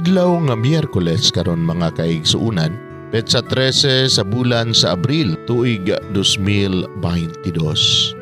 Adlaw nga Miyerkules karon, mga kaigsuunan, petsa 13 sa bulan sa Abril, tuig 2022.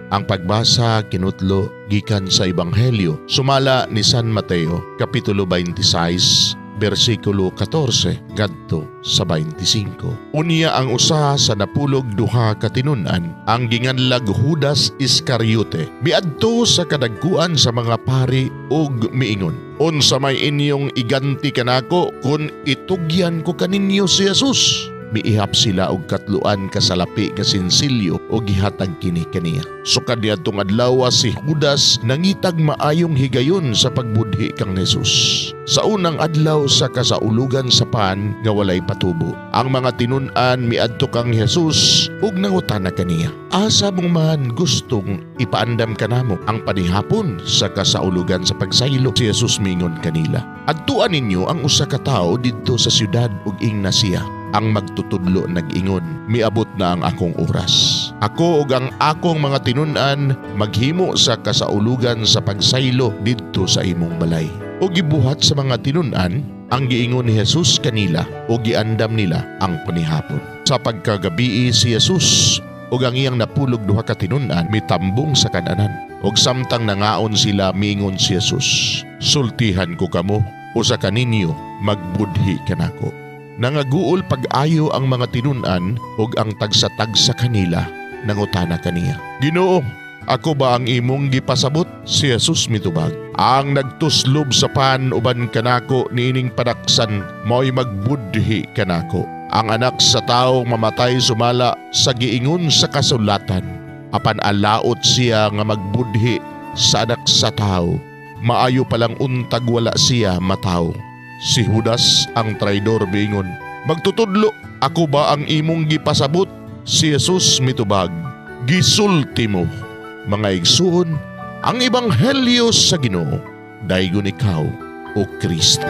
Ang pagbasa kinutlo gikan sa Ebanghelyo sumala ni San Mateo, kapitulo 26, bersikulo 14 ngadto sa 25. Unya ang usa sa 12 ka tinun-an, ang ginganlag Judas Iscariote, miadto sa kadagkuan sa mga pari ug miingon, "Unsa may inyong iganti kanako kun itugyan ko kaninyo si Jesus?" Miihap sila og 3 ka salapi ka sinsilyo o gihatag kini kaniya. Sukad niadtong adlaw, si Judas nangitag maayong higayon sa pagbudhi kang Jesus. Sa unang adlaw sa kasaulugan sa pan nga walay patubo, ang mga tinun-an miadto kang Jesus ug nangutana kaniya, "Asa mo man gustong ipaandam kanamo ang panihapon sa kasaulugan sa pagsaylo?" Si Jesus mingon kanila, "Adtuan ninyo ang usa ka tawo didto sa syudad ug ingna siya, 'Ang magtutudlo nag-ingon, miabot na ang akong oras. Ako ug ang akong mga tinun-an maghimo sa kasaulugan sa pagsaylo didto sa imong balay.'" Ug gibuhat sa mga tinun-an ang giingon ni Jesus kanila ug giandam nila ang panihapon. Sa pagkagabii, si Jesus ug ang iyang 12 ka tinun-an mitambong sa kananan. Ug samtang nangaon sila, miingon si Jesus, "Sultihan ko kamo, usa kaninyo magbudhi kanako." Nangaguol pag-ayo ang mga tinun-an ug ang tagsa-tagsa kanila nangutana kaniya, "Ginoo, ako ba ang imong gipasabot?" Si Jesus mitubag, "Ang nagtuslob sa pan uban kanako niining padaksan mao'y magbudhi kanako. Ang Anak sa Tawo mamatay sumala sa giingon sa kasulatan. Apan alaot siya nga magbudhi sa Anak sa Tawo. Maayo palang untag wala siya matawo." Si Judas ang traidor miingon, "Magtutudlo, ako ba ang imong gipasabot?" Si Jesus mitubag, "Gisulti mo." Mga igsuon, ang Ebanghelyo sa Ginoo. Daygon ikaw, O Kristo.